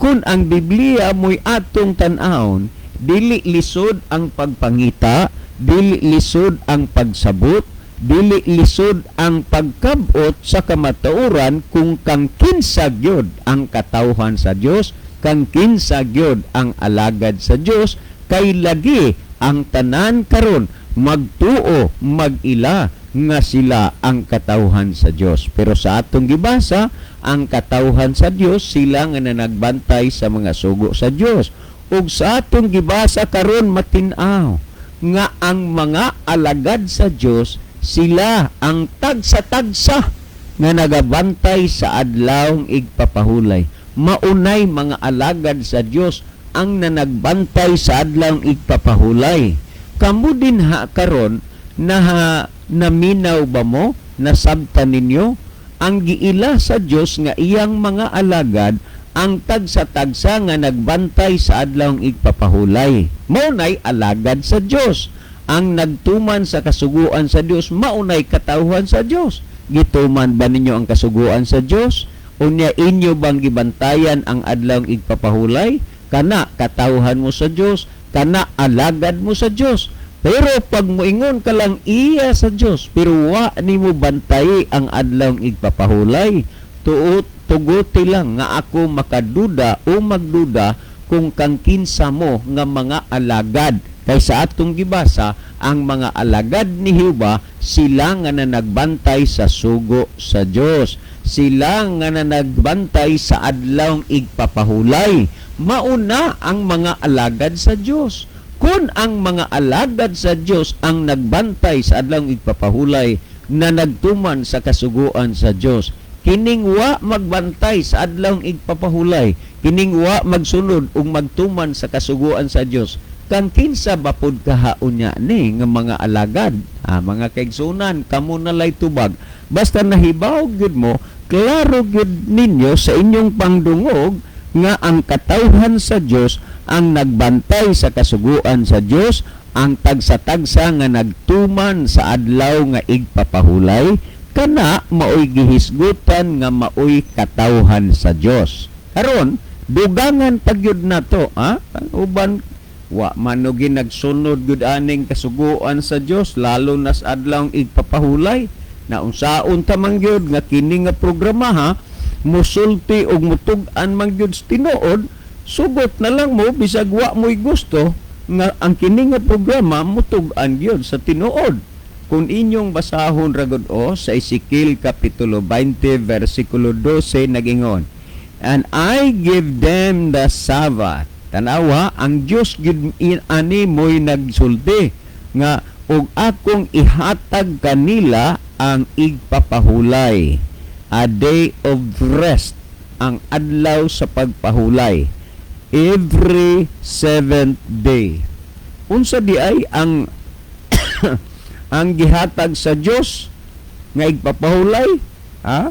Kung ang Biblia mo'y atong tan-awon, dili lisod ang pagpangita, dili lisod ang pagsabot, dili lisod ang pagkabot sa kamatuoran kung kang kinsa gyud ang katawhan sa Dios, kang kinsa gyud ang alagad sa Dios, kay lagi ang tanan karon magtuo, mag-ila nga sila ang katawhan sa Dios. Pero sa atong gibasa, ang katawhan sa Dios sila nga nanagbantay sa mga sugo sa Dios. Ug sa atong gibasa karon matin-aw nga ang mga alagad sa Dios sila ang tagsa-tagsa nga nagabantay sa adlawng igpapahulay. Maunay mga alagad sa Dios ang nanagbantay sa adlawng igpapahulay. Kamo din ha karon na naminaw ba mo, nasabtan ninyo ang giila sa Dios nga iyang mga alagad ang tagsa-tagsa nga nagbantay sa adlawng igpapahulay. Maunay alagad sa Dios ang nagtuman sa kasuguan sa Dios, maunay katawhan sa Dios. Gituman ba ninyo ang kasuguan sa Dios? Unya inyo bang gibantayan ang adlawng igpapahulay? Kana katawhan mo sa Dios, kana alagad mo sa Dios. Pero pag moingon ka lang iya sa Dios, pero wa nimo bantay ang adlawng igpapahulay, tuot tuguti lang nga ako makaduda o magduda kung kang kinsa mo nga mga alagad. Kay sa atong gibasa, ang mga alagad ni Jehova sila nga nanagbantay sa sugo sa Dios, sila nga nanagbantay sa adlawng igpapahulay. Mauna ang mga alagad sa Dios. Kung ang mga alagad sa Dios ang nagbantay sa adlawng igpapahulay na nagtuman sa kasuguan sa Dios, kining wa magbantay sa adlawng igpapahulay, kining wa magsunod ug magtuman sa kasuguan sa Dios, kang kinsa ba pud kahaon niya ni nga mga alagad? Mga kaigsunan, kamo na lay tubag. Basta nahibaw gyud mo, klaro gyud ninyo sa inyong pangdungog nga ang katawhan sa Dios ang nagbantay sa kasuguan sa Dios, ang tagsa-tagsa nga nagtuman sa adlaw nga igpapahulay. Kana maoy gihisgutan nga maoy katawhan sa Dios. Karon dugangan pagyud nato, ha? Ang uban wa man og nagsunod gud aning kasuguan sa Dios, lalo na sa adlawng igpapahulay. Na unsaon ta man gyud nga kini nga programa, ha, musulti og mutug-an man gyud sa tinuod, sugot na lang mo bisag wa mo'y gusto nga ang kini nga programa mutug-an gyud sa tinuod. Kung inyong basahon ragod o sa Ezekiel kapitulo 20 versikulo 12, nagingon, "And I give them the Sabbath." Tanawa, ang Dios gyud ani mo'y nagsulti nga "ug akong ihatag kanila ang igpapahulay," a day of rest, ang adlaw sa pagpahulay, every seventh day. Unsa di ay ang gihatag sa Dios nga igpapahulay, ha?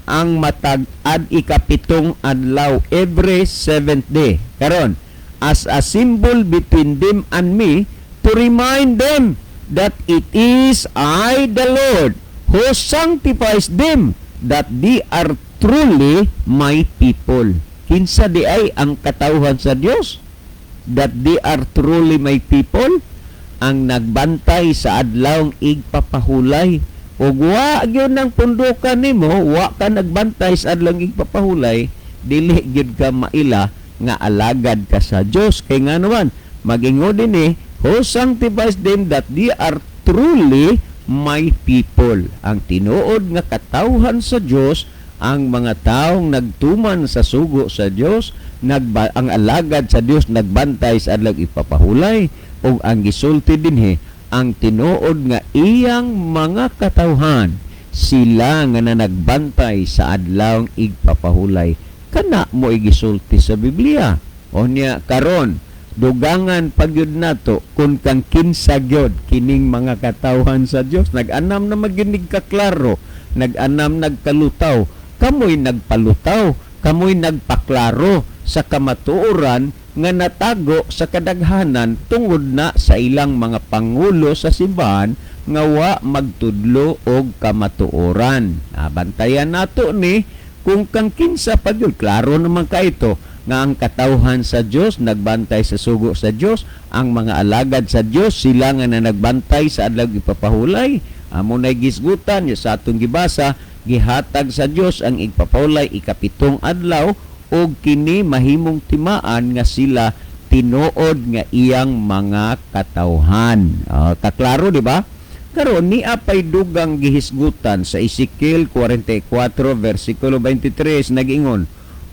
Ang matag ad ikapitong adlaw, every seventh day. Karon, "as a symbol between them and me, to remind them that it is I the Lord who sanctifies them, that they are truly my people." Kinsa di ay ang katawhan sa Dios? That they are truly my people? Ang nagbantay sa adlawng igpapahulay. Ug wa gyud nang pundukan nimo, wa ka nagbantay sa adlawng igpapahulay, dili gyud ka maila nga alagad ka sa Dios. Kay nga naman, magingon din eh, "who sanctifies them, that they are truly my people." Ang tinuod nga katawhan sa Dios, ang mga taong nagtuman sa sugo sa Dios, ang alagad sa Dios nagbantay sa adlaw ipapahulay, ug ang gisulti dinhi, ang tinuod nga iyang mga katawhan, sila nga na nagbantay sa adlawng igpapahulay. Kana mo igisulti sa Biblia. Unya karon, dugangan pagyud nato kung kang kinsa gyud kining mga katawhan sa Dios. Nag-anam na maginig ka klaro, nag-anam nagkalutaw, kamoy nagpalutaw, kamoy nagpaklaro sa kamatuoran nga natago sa kadaghanan tungod na sa ilang mga pangulo sa simbahan nga wa magtudlo og kamatuoran. Ah, bantayan nato ni kung kang kinsa pa gyud. Klaro naman kaito nga ang katawhan sa Dios nagbantay sa sugo sa Dios, ang mga alagad sa Dios sila nga na nagbantay sa adlaw ipapahulay. Amo nay gisgutan sa atong gibasa, gihatag sa Dios ang igpapahulay ikapitong adlaw, ug kini mahimong timaan nga sila tinuod nga iyang mga katawhan. Ah, kaklaro, di ba? Karon ni apay dugang gihisgutan sa Ezekiel 44 versikulo 23, nagingon,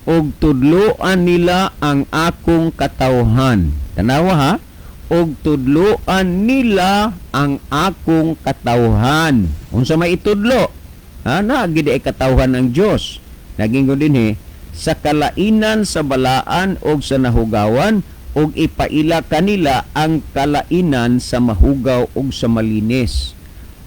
"Ug tudloan nila ang akong katawhan." Tanawa ha, "Ug tudloan nila ang akong katawhan." Unsa may itudlo? Ha, na gid ay katawhan ang Dios. Nagingon dinhi, "sa kalainan sa balaan og sa nahugawan, ug ipaila kanila ang kalainan sa mahugaw ug sa malinis."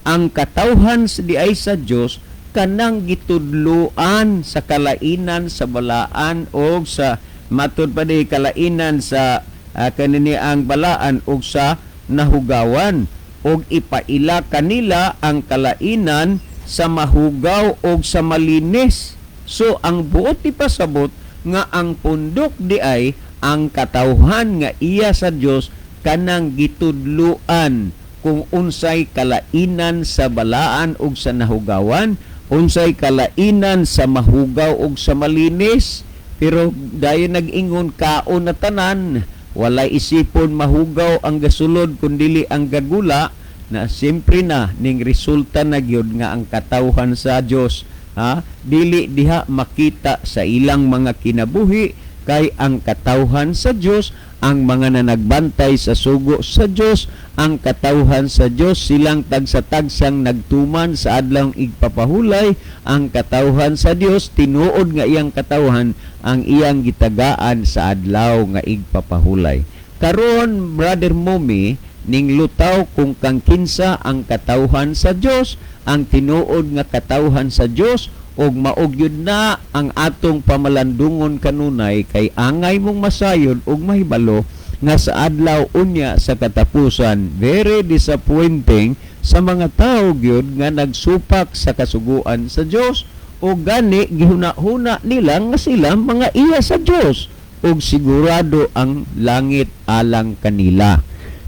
Ang katawhan sa diay sa Dios kanang gitudloan sa kalainan sa balaan og sa, matud pa di, kalainan sa kanini ang balaan ug sa nahugawan, ug ipaila kanila ang kalainan sa mahugaw ug sa malinis. So ang buot ipasabot nga ang pundok di ay ang katawhan nga iya sa Dios kanang gitudloan kung unsay kalainan sa balaan ug sa nahugawan, unsay kalainan sa mahugaw ug sa malinis. Pero dayon nag-ingon kaon na tanan, walay isipon mahugaw ang gasulod kun dili ang gagula na, siyempre na ning resulta na gyud nga ang katawhan sa Dios, ha, dili diha makita sa ilang mga kinabuhi, kay ang katawhan sa Dios, ang mga nanagbantay sa sugo sa Dios, ang katawhan sa Dios silang tagsa-tagsang nagtuman sa adlawng igpapahulay. Ang katawhan sa Dios, tinuod nga iyang katawhan ang iyang gitagaan sa adlaw nga igpapahulay. Karon, Brother Momi, ning lutaw kung kang kinsa ang katawhan sa Dios, ang tinuod nga katawhan sa Dios, ug mao gyud na ang atong pamalandungon kanunay, kay angay mong masayod ug mahibalo nga sa adlaw unya sa katapusan, very disappointing. Sa mga tao gyud nga nagsupak sa kasuguan sa Dios o gani gihuna-huna nila nga sila mga iya sa Dios ug sigurado ang langit alang kanila.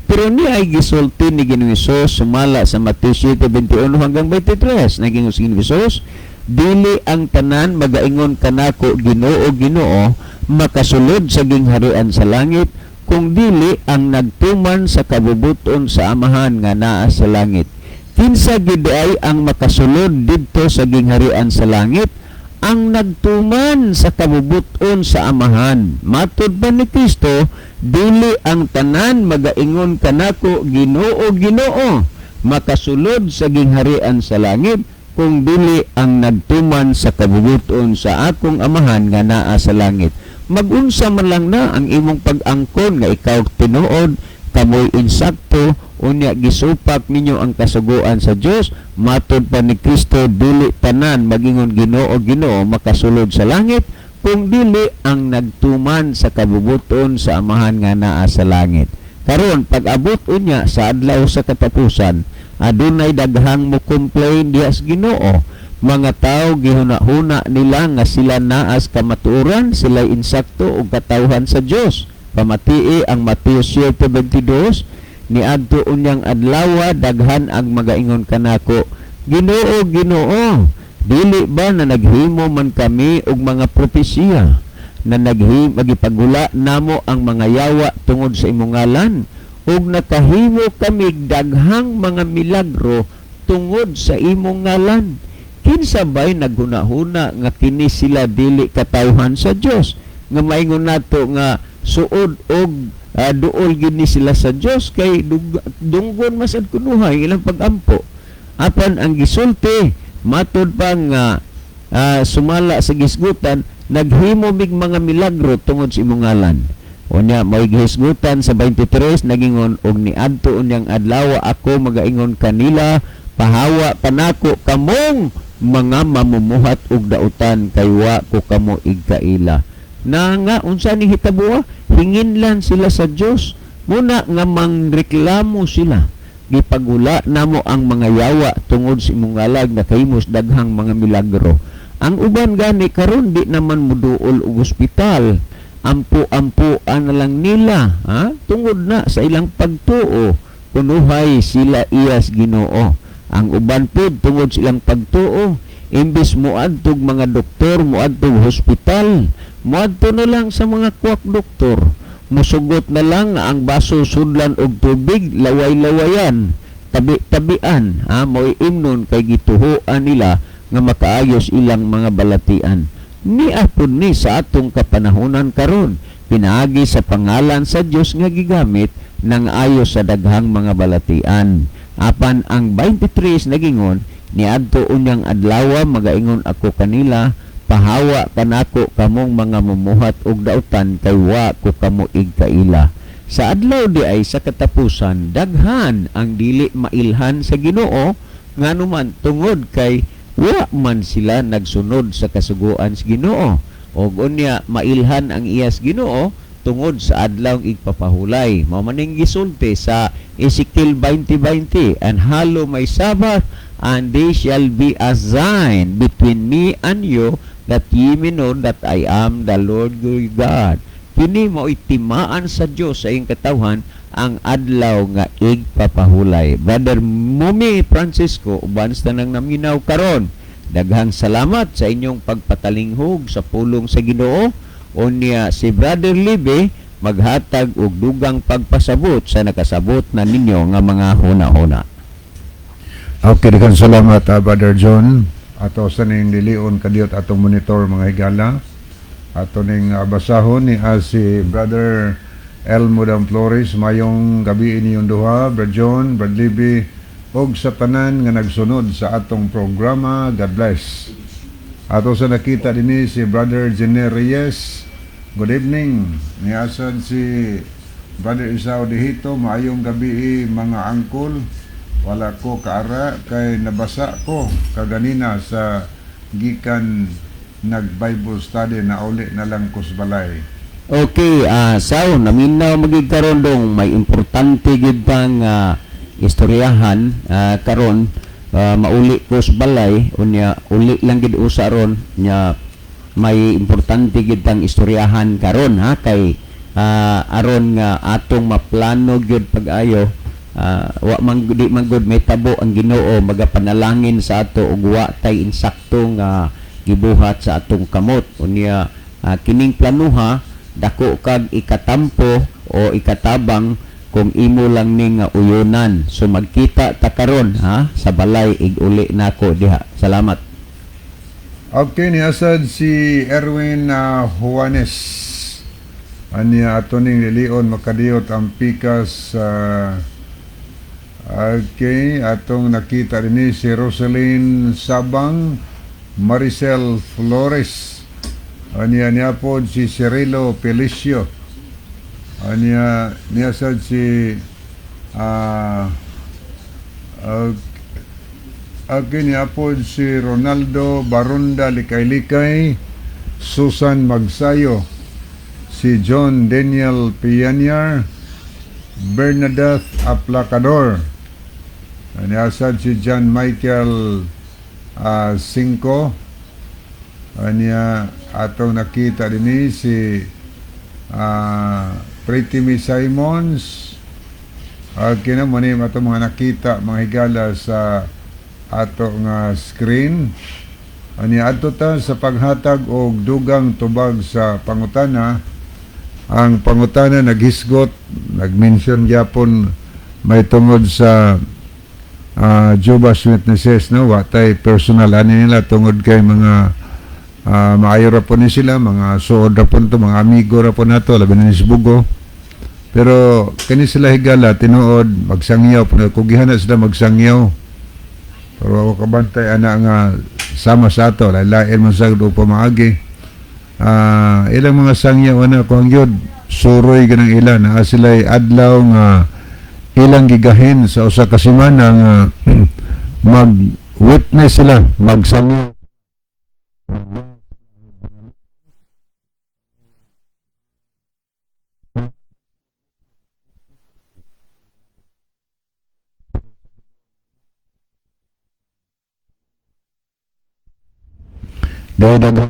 Pero niya ay gisulti ni Ginoong Hesus sumala sa Mateo 7:21 hanggang 23. Naging si Ginoong Hesus, "Dili ang tanan magaingon kanako, 'Ginoo, Ginoo,' makasulod sa gingharian sa langit, kung dili ang nagtuman sa kabubuton sa Amahan nga naa sa langit." Kinsa gid ay ang makasulod didto sa gingharian sa langit? Ang nagtuman sa kabubuton sa Amahan. Matod pa ni Kristo, dili ang tanan magaingon kanako, 'Ginoo, Ginoo,' makasulod sa gingharian sa langit, kung dili ang nagtuman sa kabubuton sa akong Amahan nga naa sa langit. Magunsa man lang na ang imong pag-angkon nga ikaw tinuod, kamoy insakto, unya gisupak ninyo ang kasuguan sa Dios, matod pa ni Kristo, dili tanan magingon, 'Ginoo, Ginoo,' makasulod sa langit, kung dili ang nagtuman sa kabubuton sa Amahan nga naa sa langit. Karon pag-abot unya sa adlaw sa katapusan, adunay daghang mo complain diha sa Ginoo. Mga tao gihuna-huna nila nga sila naas kamatuoran, sila insakto ug katawhan sa Dios. Pamatii ang Mateo 7:22, "Niadto unyang adlawa, daghan ang magaingon kanako, 'Ginoo, Ginoo, dili ba na naghimo man kami og mga propesiya, na magipagula namo ang mga yawa tungod sa imong ngalan, ug nakahimo kami daghang mga milagro tungod sa imong ngalan?'" Kinsa bay naghuna-huna nga kini sila dili katawhan sa Dios? Nga maingon nato nga suod og duol gid ni sila sa Dios kay dunggon masad kunuhay ilang pagampo. Apan ang gisulti matod pa nga sumala sa gisgutan, "Naghimo mig mga milagro tungod sa imong ngalan." Unya may gihisgutan sa 23, nagingon, "Og niadto unyang adlaw, ako magaingon kanila, 'Pahawa kanako kamong mga mamumuhat og dautan, kay wa ko kamo igkaila.'" Na nga unsa ni hitaboa? Hinginlan sila sa Dios muna nga mangreklamo sila, "Gipagula namo ang mga yawa tungod sa imong ngalan, nakahimos daghang mga milagro." Ang uban gani karon di naman muduol og ospital, ampo-ampoan na lang nila, ha? Tungod na sa ilang pagtuo kunuhay sila iyas Ginoo. Ang uban pod, tungod sa ilang pagtuo, imbis moadtog mga doktor, moadtog hospital, moadto na lang sa mga quack doktor, musugot na lang nga ang baso sudlan og tubig, laway-lawayan, tabi-tabian, ha, mo'y imnon kay gituhoan nila nga makaayos ilang mga balatian. Niapod ni sa atong kapanahonan karon, pinaagi sa pangalan sa Dios nga gigamit nang ayos sa daghang mga balatian. Apan ang 23 nagingon, "Niadto unyang adlaw, magaingon ako kanila, 'Pahawa kanako kamong mga mumuhat og dautan, kay wa ko kamo igkaila.'" Sa adlaw di ay sa katapusan, daghan ang dili mailhan sa Ginoo, ngano man tungod kay wa man sila nagsunod sa kasuguan sa Ginoo. Og unya mailhan ang iyas Ginoo tungod sa adlaw igpapahulay. Mao man ning gisulti sa Ezekiel 20:20, "And hallow my Sabbath, and they shall be a sign between me and you, that ye may know that I am the Lord your God." Kini mao'y timaan sa Dios sa iyang katawhan ang adlaw nga igpapahulay. Brother Mumi Francisco, uban sa nang naminaw karon. Daghang salamat sa inyong pagpatalinghog sa pulong sa Ginoo. Unya si Brother Libe maghatag og dugang pagpasabot sa nakasabot na ninyo nga mga huna-huna. Okay, daghang salamat, Brother John. Ato sa ning lilion kadiyot atong monitor, mga higala. Ato ning basahon ni si Brother Elmo Dan Flores. Mayong gabi inyong duha, Brother John, Brother Libby, og sa tanan nga nagsunod sa atong programa. God bless. Ato sa nakita dinhi si Brother Jenner Reyes. Good evening. Niasad si Brother Isao Dihito. Maayong gabi, mga angkol. Wala ko kaara kay nabasa ko kaganina sa gikan nag Bible study, na uli na lang ko sa balay. Okay, saw naminaw magig karon dong may importante gid pang Istoryahan karon mauli ko sa balay, unya uli lang gid usa ron nya may importante gid tang istoryahan karon ha, kay aron nga atong maplano gyud pag-ayo, wa man di man gud may tabo ang Ginoo magapanalangin sa ato ug wa tay insakto nga gibuhat sa atong kamot. Unya kining planuha dako kag ikatampo o ikatabang kung imo lang ning nga uyunan. So magkita ta karon ha sa balay, ig-uli nako diha. Salamat. Okay, ni asad si Erwin Juanes. Anya ato ning lilion makadiyot ang pikas. Okay, atong nakita din si Rosalyn Sabang, Maricel Flores. Anya niya po si Cirilo Felicio. Anya niya sad si okay, niya po si Ronaldo Barunda Likay-Likay, Susan Magsayo, si John Daniel Pianyar, Bernadette Aplacador. Anya sad si John Michael Cinco. Anya atong nakita din si Pretty Miss Simons. Okay na mo ni atong mga nakita mga higala sa ato nga screen. Ani adto ta sa paghatag og dugang tubag sa pangutana. Ang pangutana naghisgot, nagmension gyapon may tungod sa Jehovah's Witnesses, no, wa tay personal ani nila tungod kay mga maayo ra po ni sila, mga suod ra po to, mga amigo ra po nato, labi na ni si Bugo. Pero kani sila higala tinuod magsangyaw po, kugihana sila magsangyaw. Pero ako kabantay ana nga sama sa ato, lain man sa og pamaagi. Ilang mga sangyaw ana ko ang yun, suroy ganang ila naa sila'y adlaw nga ilang gigahin sa usa ka semana nga mag-witness sila, magsangyaw. Dahil daghan.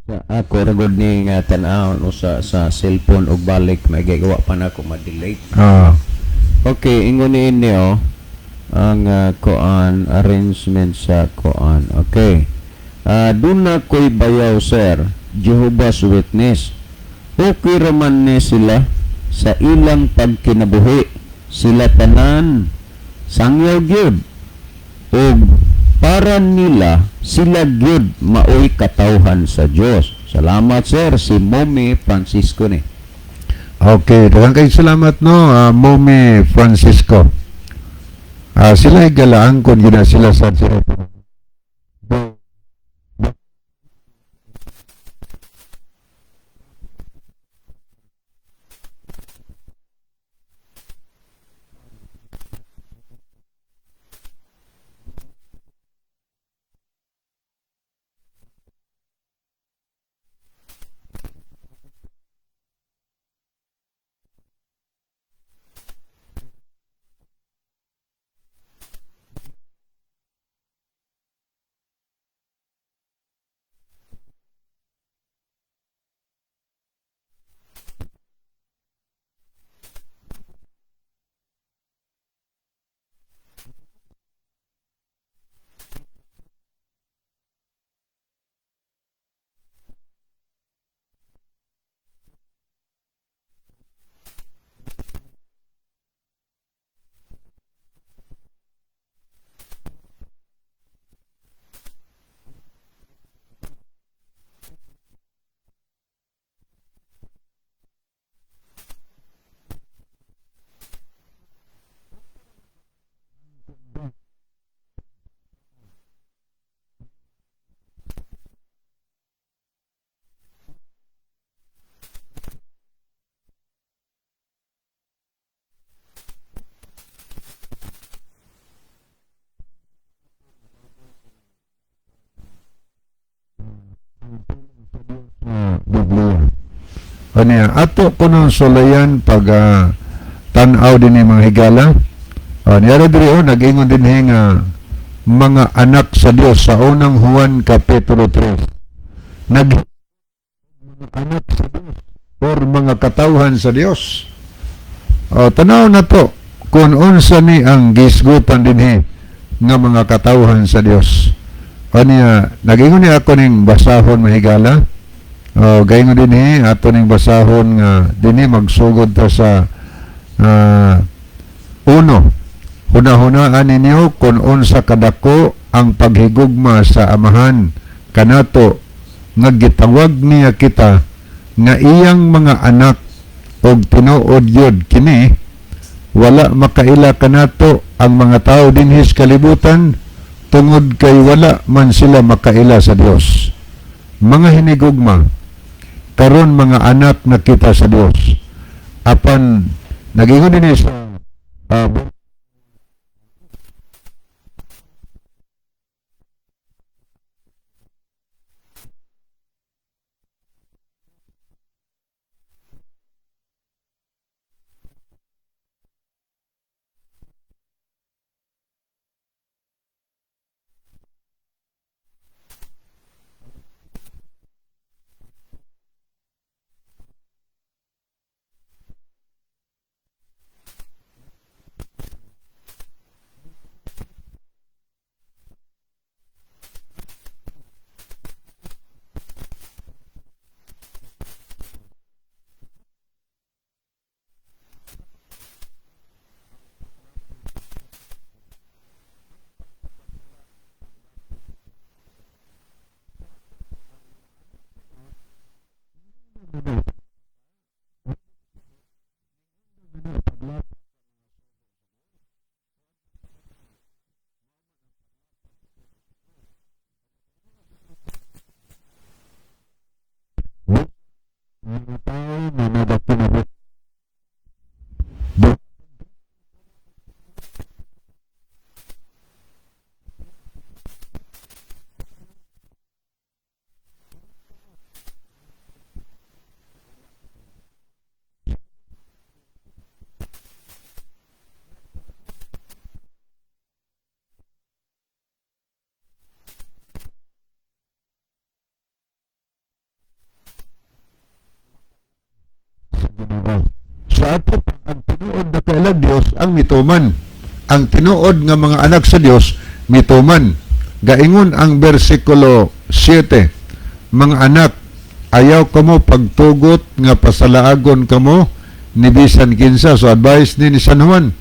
Sa ako ra gud ni nga tan-awon usa sa cellphone og balik may gagawa pa nako ma-delete. Okay, ingon ni ini oh ang koan arrangement sa koan. Okay. Duna ko'y bayaw sir, Jehovah's Witness. Okay raman ni sila sa ilang pagkinabuhi. Sila tanan sangyaw gyud. Og para nila sila gyud maoy katawhan sa Dios. Salamat, sir. Si Momi Francisco ni. Okay, daghang kay salamat no, Momi Francisco. Sila higala kon gina sila sa Biblia. Ano yan? Ato ko nang sulayan pag tan-aw din ni mga higala. Niyara diri oh, nag-ingon din nga mga anak sa Dios sa unang Juan Kapitulo 3. Nag mga anak sa Dios or mga katawhan sa Dios. O, tanaw na to kung unsa ni ang gisgutan dinhi nga mga katawhan sa Dios. Aniya, nag-ingon ni ako ning basahon mahigala. O, gaingon dinhi ato ning basahon nga dinhi magsugod ta sa uno. Hunahunaan ninyo kung unsa kadako ang paghigugma sa Amahan kanato nga gitawag niya kita nga iyang mga anak og tinuod yun kini wala makaila kanato ang mga tao dinhi sa kalibutan tungod kay wala man sila makaila sa Dios. Mga hinigugma, karon mga anak na kita sa Dios. Apan nagingon dinhi sa mga tao na nagakinabot sa ato ang tinuod na kailan Dios ang mituman. Ang tinuod nga mga anak sa Dios mituman. Gaingon ang bersikulo 7, mga anak, ayaw kamo pagtugot nga pasalaagon kamo ni bisan kinsa. So advice ni San Juan,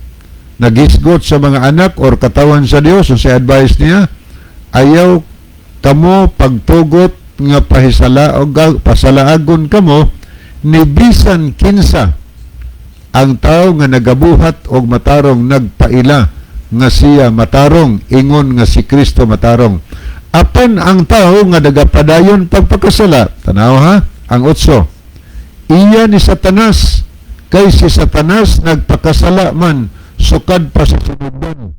nagisgot sa mga anak or katawan sa Dios. So si advice niya, ayaw kamo pagtugot nga pahisalaog pasalaagon kamo ni bisan kinsa ang tao nga nagabuhat og matarong nagpaila nga siya matarong, ingon nga si Kristo matarong. Apan ang tao nga nagapadayon pagpakasala, tanaw ha, ang 8, iya ni Satanas, kay si Satanas nagpakasala man sukad pa sa sinugdan.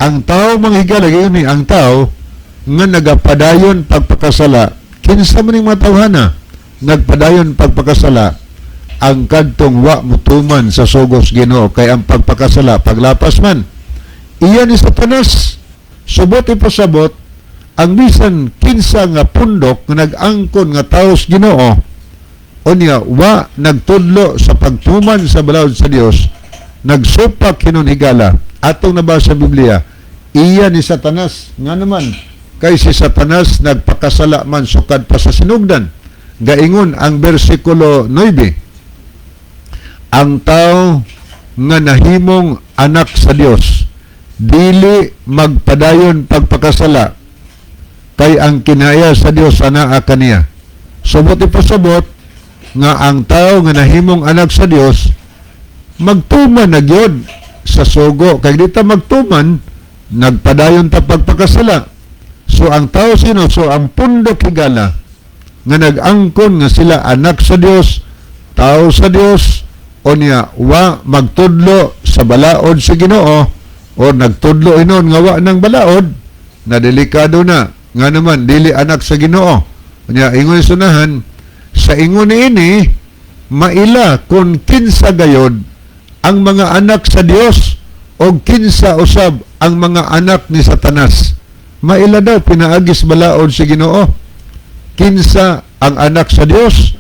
Ang tao, mga higala, gayon ni ang tao nga nagapadayon pagpakasala, kinsa man ning mga tawhana nagpadayon pagpakasala? Ang kadtong wa mutuman sa sugos Ginoo, kay ang pagpakasala paglapas man, iya ni Satanas. Subot ipasabot ang bisan kinsa nga pundok nga nag-angkon nga taos Ginoo, unya wa nagtudlo sa pagtuman sa balaod sa Dios, nagsupak hinon, higala, atong nabasa sa Biblia, iya ni Satanas. Nga naman, kay si Satanas nagpakasala man sukad pa sa sinugdan. Gaingon ang bersikulo 9, ang tao nga nahimong anak sa Dios dili magpadayon pagpakasala, kay ang kinaya sa Dios anaa kaniya. Subot ipasabot nga ang tao nga nahimong anak sa Dios magtuman na gyud sa sugo, kay di ta magtuman, nagpadayon ta pagpakasala. So ang tao sino, so ang pundok, higala, nga nag-angkon nga sila anak sa Dios, tao sa Dios, unya wa magtudlo sa balaod sa Ginoo o nagtudlo inon nga wa ng balaod na, delikado na. Nga naman, dili anak sa Ginoo. Unya ingon sunahan sa ingon niini, maila kung kinsa gayod ang mga anak sa Dios o kinsa usab ang mga anak ni Satanas. Maila daw pinaagis balaod sa Ginoo kinsa ang anak sa Dios,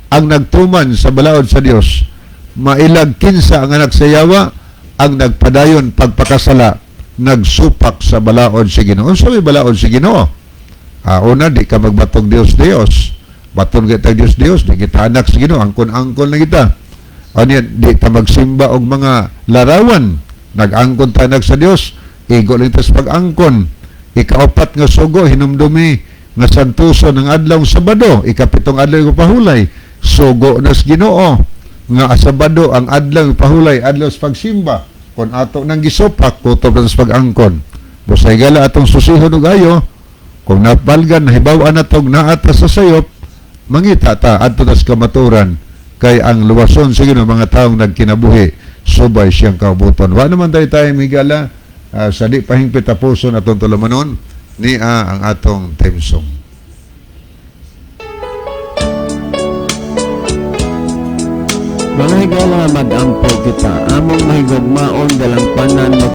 ang nagtuman sa balaod sa Dios. Mailag kinsa ang anak sa yawa, ang nagpadayon pagpakasala, nagsupak sa balaod sa Ginoo. Unsa may balaod sa Ginoo? Una, di ka magbatog Dios Dios. Baton kita Dios Dios, di kita anak sa Ginoo, angkon-angkon lang kita. Ano yan, di ta magsimba og mga larawan. Nag-angkon ta anak sa Dios, igo lang ta sa pag-angkon. Ikaapat nga sugo, hinumdumi nga santuso ng adlaw Sabado, ikapitong adlaw pahulay, sugo na sa Ginoo nga Sabado ang adlaw pahulay, adlaw sa pagsimba. Kung ato nang gisupak, kutob na sa pag-angkon. Busay gala atong susihon og ayo, kung napalgan, nahibaw-an natog naa ta sa sayop, mangita ta adto ta sa kamaturan, kay ang luwason sa Ginoo mga taong nagkinabuhi subay siyang kaubuton. Wa naman tayo tayo migala, sa di pahingpit tapuson atong tulumanon niya ang atong theme song. Mga higala, mag-ampo kita. Among mahigugmaon dalampanan.